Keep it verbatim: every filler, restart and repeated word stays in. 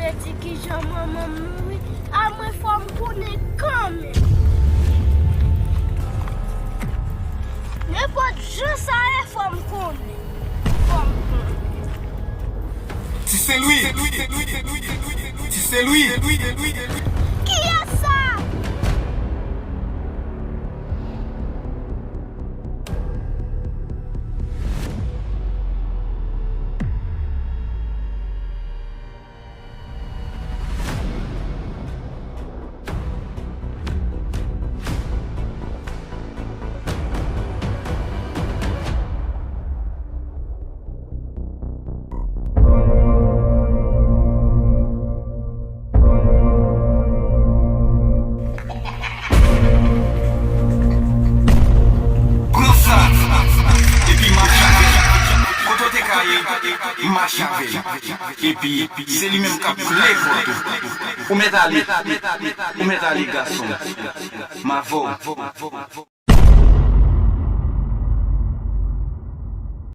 Di kijan manman m mouri, a mwen fò m konnen kanmenm. Nenpòt jan sa ye, fò m konnen. Fò m konnen. Ti Sen Lwi! Ti Sen Lwi! Kiyès sa? Pran sa, epi mache avè l. Kote w te ka ye, mache avè l. Epi, se li menm k ap vle vòt ou. Ou mèt ale, ou mèt ale, gason. M avè w.